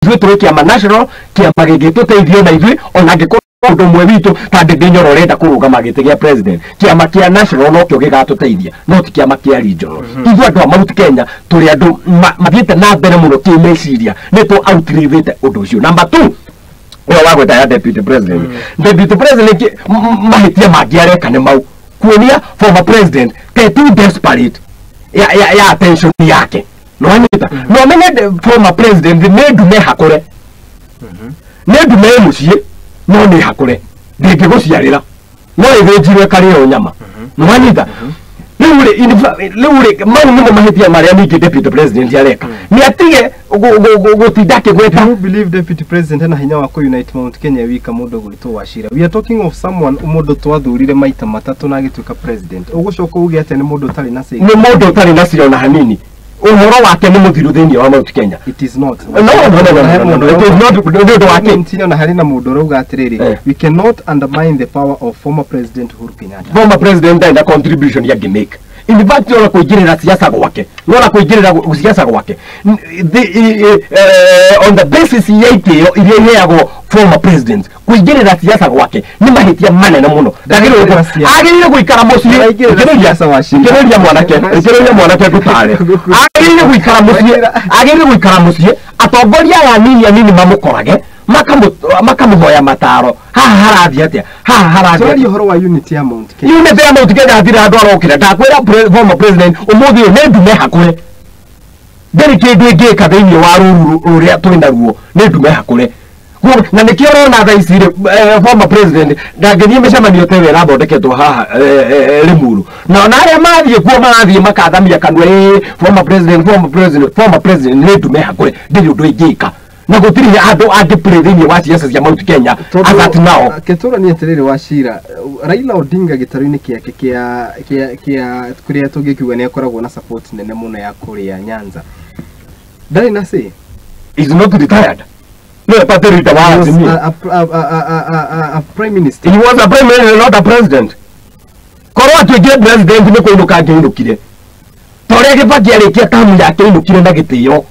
Ithuĩ tũrĩ kĩama national, kĩama gĩngĩtũteithio na ithuĩ ona angĩkorwo ũndũ ũmwe witũ ta Ndĩndĩ Nyoro ũrenda kũrũgama gĩtĩ gĩa president, kĩama kĩa national nokĩo gĩgatũteithia, no ti kĩama kĩa regional. Ithuĩ andũ a Mount Kenya tũrĩ andũ mathiĩte na mbere mũno kĩmeciria, nĩ tũ outlivĩte ũndũ ũcio. Number 2, ũyũ wagweta ya deputy president. Deputy president mahĩtia mangĩ areka nĩ mau kuonia former president te too desperate ya attention yake. No anyita no menye former president nĩ ndume hakũre, nĩ ndume mũciĩ, no nĩ hakũre ndĩngĩgũciarĩra, no ĩthĩnjirwo ĩkarĩo nyama. No anyita rĩu rĩ mau nĩmo mahĩtia marĩa ningĩ deputy president areka, nĩ atige gũtinda akĩgweta. Do you believe deputy president ena hinya wa kũ-unite Mount Kenya wika mũndũ gwĩtwo Wachira? We are talking of someone mũndũ twathurire maita matatũ na agĩtuĩka president. Ũgũcoka uge atĩa nĩ mũndũ ũtarĩ na say? Nĩ mũndũ ũtarĩ na say ona hanini. Ũhoro wake nĩ mũthiru thĩinĩ wa Mount Kenya. It is not. No, no, no, no, no, no, it is not. Nĩ ũndũ wake. Ntinyo na harĩ na mũndũ ũrauga atĩrĩrĩ, we cannot undermine the power of former president Uhuru Kenyatta. Former president ndarĩ na contribution yangĩ make. In fact, ona kũingĩrĩra siasa gwake, nona kũingĩrĩra siasa gwake on the basis ya itĩo iria iheagwo former president, kũingĩrĩra siasa gwake nĩ mahĩtia manene mũno. Agĩrĩire gũikara mũciĩ. Thikĩrĩria mwanake, thikĩrĩria mwanake ngũtare. Agĩrĩire gũikara mũciĩ, agĩrĩire gũikara mũciĩ, atongoria aya anini anini mamũkorage, makamũhoya mataro, haha harathiĩ atĩa, haha harathiĩ atĩa. Ũhoro wa unity ya Mount Kenya. Unity ya Mount Kenya hatirĩ handũ arokĩra. Ndakwĩra former president ũmũthĩ ũyũ nĩ ndume hakũre, ndĩrĩ kĩndũ ĩngĩka thĩinĩ wa rũru rũrĩa twĩ naruo, nĩ ndume hakũre. Na nĩkĩo ũrona thaa ici rĩ former president ndangĩthiĩ mĩcemanio ta ĩyo ĩrathondeketwo haha Limuru, na ona arĩa mathiĩ kuo marathiĩ makathamia kanua, ĩ former president, former president, former president nĩ ndume hakũre, ndĩrĩ ũndũ ĩngĩka na gũtirĩ handũ angĩplay thĩinĩ wa siasa cia Mount Kenya as at now. Ketũranie atĩrĩrĩ Wachira, Raila Odinga gĩtarũ-inĩ kĩake kĩa kũrĩa tũngĩkiuga nĩ akoragwo na support nene mũno ya kũrĩa Nyanza, ndarĩ na say. Is not retired. No, party leader wa Azimio. A prime minister. He was a prime minister, not a president. Korwo atuĩkire president nĩ kũinũka angĩinũkire, ta ũrĩa Kibaki arĩkia tamu yake ainũkire na gĩtĩo.